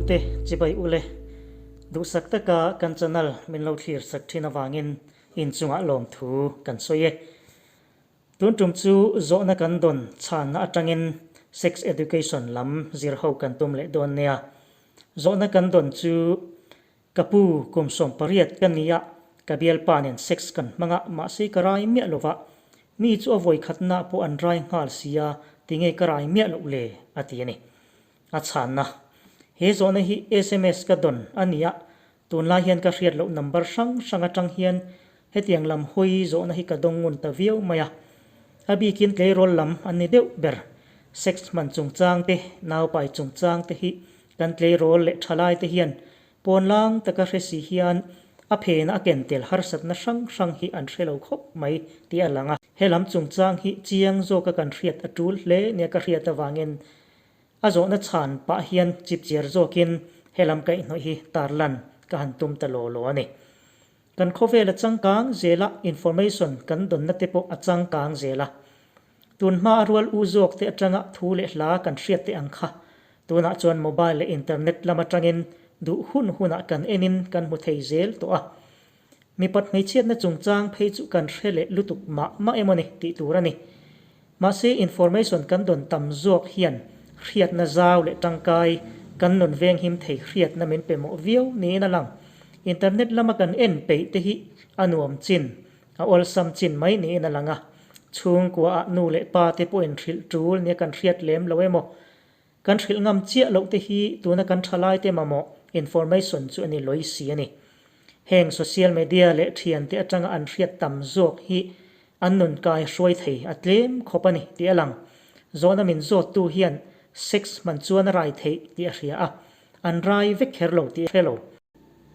te chibai ule duhsak taka kan channel min lo thlir sak thin avangin inchungah lawmthu kan sawi e. Tun tum chu zawhna kan dawn chhanna atangin sex education lam zir ho kan tum leh dawn nia. Zawhna kan dawn chu Ka pu, kum 18 ka nia, ka bialpa nen sex kan hmang a, mahse ka rai miah lo va. Mi chu a vawi khatna pawh an rai nghal sia, tinge ka rai miah loh le? a ti a ni. A chhanna, He zawhna hi sms ka dawn a nia, tunlai hian ka hriat loh number hrang hrang atang hian hetiang lam hawi zawhna hi ka dawng ngun ta viau mai a. A bikin tleirawl lam an ni deuh ber. Sex hman chungchang te, naupai chungchang te hi kan tleirawl leh thalai te hian Pawnlang taka hre si hian a phena a ken tel harsatna hrang hrang hi an hre lo khawp mai tih a lang a. He lam chungchang hi chiang zawka kan hriat a tul hle nia ka hriat avangin a zawhna chhan pah hian chipchiar zawkin he lam kaihhnawih hi tarlan ka han tum ta law law a ni. Kan khawvel a changkang zel a, information kan dawnna te pawh a changkang zel a. Tun hma a rual u zawk te atanga thu leh hla kan hriat te ang kha. Tunah chuan mobile leh internet lam atangin duh hun hunah kan enin kan hmu thei zel tawh a. Mipat hmeichhiatna chungchang phei chu kan hre leh lutuk mah mah emaw ni tih tur a ni. Mahse information kan dawn tam zawk hian hriatna zau leh tangkai kan nun venghim thei hriatna min pe mawh viau niin a lang. Internet lama kan en peih te hi a nuam chin. A awlsam chin mai niin a lang a, chhungkuaah nu leh pa te pawhin hrilh tul nia kan hriat lem lo emaw, kan hrilh ngam chiah loh te hi tuna kan thalai te mamawh information chu a ni lawi si a ni. Heng social media leh thiante atanga an hriat tam zawk hi an nun kai hruai thei a tlem khawp a ni tih a lang. Zawhna min zawttu hian sex hman chuan a rai theih tih a hria a, an rai vek kher lo tih a hre lo.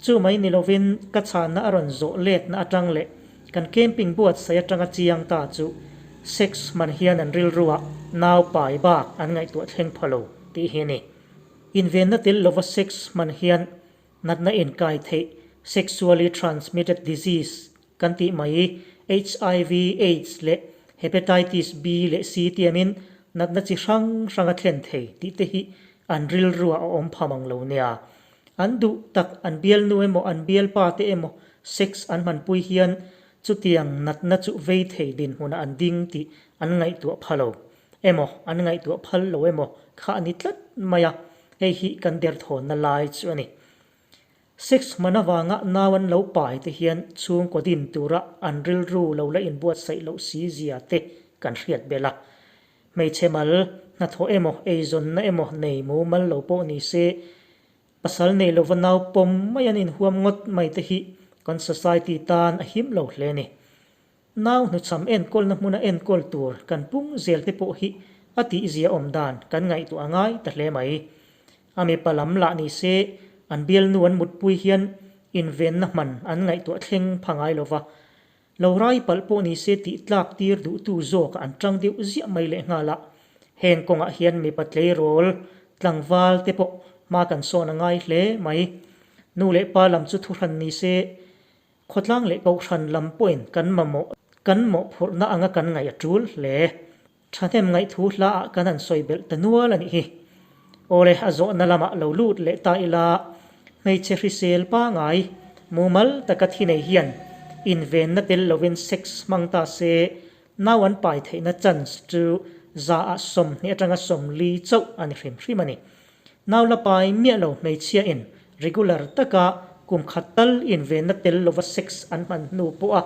Chu mai ni lovin ka chhanna a rawn zawh letna atang leh kan camping buatsaih atanga chiang ta chu sex hman hian an rilruah nau pai bak an ngaihtuah thleng pha lo tih hi a ni. Invenna tel lova sex hman hian natna inkai theih, sexually transmitted disease, kan tih mai, HIV, aids leh Hepatitis B leh C tiamin natna chi hrang hrang a thlen thei tih te hi an rilruah a awm pha mang lo nia. An duh tak an bialnu emaw an bialpa te emaw sex an hmanpui hian chutiang natna chu vei thei dinhmunah an ding tih an ngaihtuah pha lo emaw an ngaihtuah phal lo emaw kha a ni tlat mai a, hei hi kan derthawnna lai chu a ni. Sex hman avanga nau an lo pai te hian chhungkaw din tura an rilru lo la inbuatsaih loh si zia te kan hriat belh a. Hmeichhe mal, hnathawh emaw, eizawnna emaw nei mumal lo pawh ni se, pasal nei lova nau pawm mai an inhuam ngawt mai te hi kan society tan a him lo hle a ni. Nau hnuchham enkawlna hmuna enkawl tur kan pung zel te pawh hi a tihzia awm dan kan ngaihtuah a ngai ta hle mai. A mipa lam lah ni se, an bialnu an mutpui hian invenna hman an ngaihtuah thleng pha ngai lova, Lo rai palh pawh ni se tih tlak tir duhtu zawk an tang deuh ziah mai leh nghal a. Heng kawngah hian mipa tleirawl, tlangval te pawh hma kan sawn a ngai hle mai. Nu leh pa lam chu thuhran ni se, khawtlang leh kohhran lam pawhin kan mamawh kan mawhphurhna anga kan ngaih a tul hle. Thahnem ngaihthu hlaah kan han sawi belh ta nual a nih hi. Awle, a zawhna lamah lo lut leh ta ila, hmeichhe hrisel pangai, mumal taka thi nei hian invenna tel lovin sex hmang ta se, nau an pai theihna chance chu zaah 20 atanga 40 chauh a ni hrim hrim a ni. Nau la pai miah lo hmeichhiain regular taka kum khat tal invenna tel lova sex an hman hnu pawha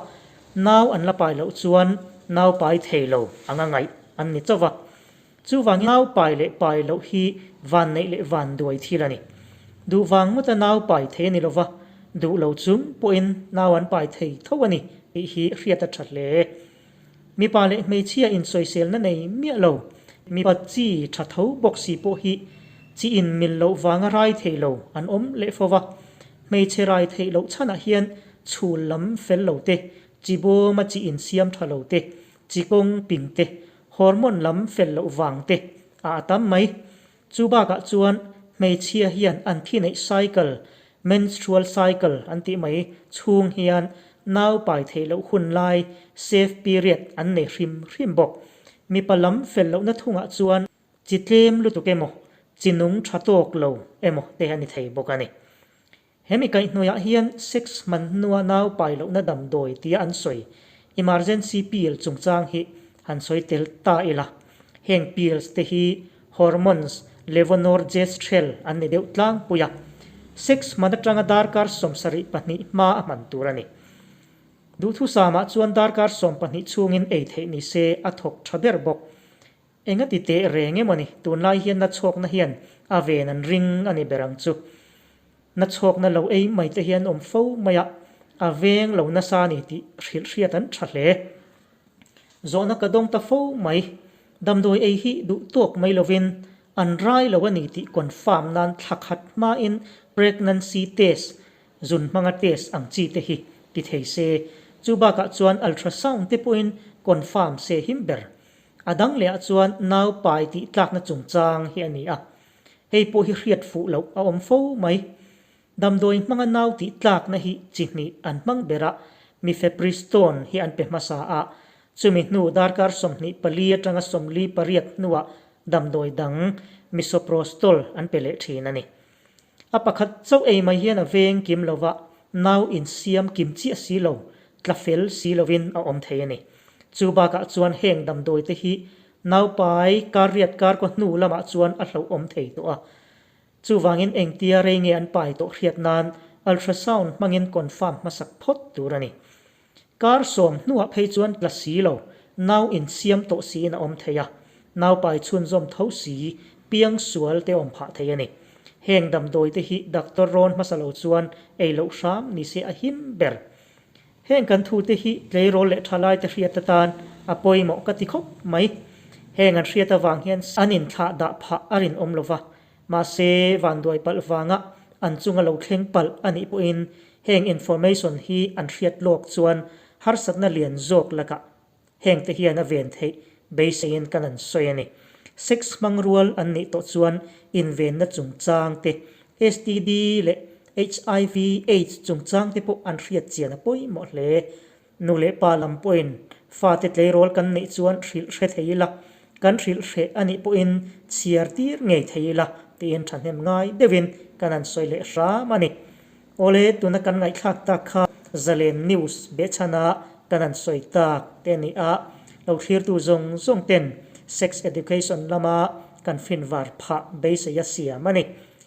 nau an la pai loh chuan nau pai thei lo anga ngaih an ni chauh va. Chuvangin nau pai leh pai loh hi van neih leh van duai thil a ni. Duh vang ngawta nau pai thei a ni lova, duh lo chung pawhin nau an pai thei tho a ni tih hi hriat a tha hle. Mipa leh hmeichhia insawiselna nei miah lo, mipa chi tha tho bawk si pawh hi chi inmil loh vanga rai thei lo an awm leh fo va. Hmeichhe rai theih loh chhanah hian chhul lam fel lo te, chi bawma chi insiam tha lo te, chi kawng ping te, hormone lam fel loh vang te a a tam mai. Chu bakah chuan hmeichhia hian an thi neih cycle, menstrual cycle an tih mai, chhung hian nau pai theih loh hun lai, safe period, an nei hrim hrim bawk. Mipa lam fel lohna thungah chuan chi tlem lutuk emaw, Chi nung tha tawk lo emaw te a ni thei bawk a ni. Hemi kaihhnuaiah hian sex hman hnua nau pai lohna damdawi tia an sawi emergency pill chungchang hi han sawi tel ta ila. Heng pills te hi hormones levonorgestrel an ni deuh tlangpui a, sex hman atanga darkar 72 hma a hman tur a ni. Duhthusamah chuan darkar 12 chhungin ei theih ni se a thawk tha ber bawk. Enga ti teh reng emaw ni, tunlai hian na chhawkna hian a ven an ring a ni ber ang chu. Na chhawkna lo ei mai te hian awm fo mai a, a veng lo nasa a ni tih hrilh hriat an tha hle. Zawhna ka dawng ta fo mai, damdawi ei hi duh tawk mai lovin an rai lo a ni tih confirm nan thla khat hmain pregnancy test, zun hmanga test ang chi te hi ti thei se, chu bakah chuan ultrasound te pawhin confirm se him ber. A dang lehah chuan nau pai tih tlakna chungchang hi a ni a, hei pawh hi hriat fuh loh a awm fo mai. Damdawi hmanga nau tih tlakna hi chi hnih an hmang ber a, mifepristone hi an pe hmasa a, chumi hnu darkar 24 atanga 48 hnuah damdawi dang misoprostol an pe leh thin a ni. A pakhat chauh ei mai hian a veng kim lo va, nau insiam kim chiah si lo, tla fel si lovin a awm thei a ni. Chu bakah chuan heng damdawi te hi naupai kar riat kar kaw hnu lamah chuan a hlauhawm thei tawh a. Chuvangin engtia rei nge an pai tawh hriat nan ultrasound hmangin confirm hmasak phawt tur a ni. Kar sawm hnuah phei chuan tla si lo, nau insiam tawh siin a awm thei a, nau pai chhunzawm tho si, piang sual te awm phah thei a ni. Heng damdawi te hi doctor rawn hmasa lo chuan ei loh hram ni se a him ber. Heng kan thu te hi tleirawl leh thalai te hriat atan a pawimawh ka ti khawp mai. Heng an hriat avang hian an inthlah dah phah a rinawm lo va, Mahse, vanduai palh vanga an chunga lo thleng palh a nih pawhin heng information hi an hriat lawk chuan harsatna lian zawk lakah hengte hian a ven theih beiseiin kan an sawi a ni. Sex hmang rual an nih tawh chuan invenna chungchang te, STD leh HIV aids chungchang te pawh an hriat chian a pawimawh hle. Nu leh pa lam pawhin fate tleirawl kan neih chuan hrilh hre thei ila, kan hrilh hreh a nih pawhin chhiar tir ngei thei ila tiin thahnem ngai deuhin kan han sawi leh hram a ni. Awle, tuna kan ngaihthlak tak kha Zalen News behchhana kan han sawi tak te a ni a, lo thlirtu zawng zawng ten sex education lama kan finvar phah beisei a siam a ni.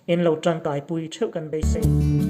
In lo tangkaipui theuh kan beisei.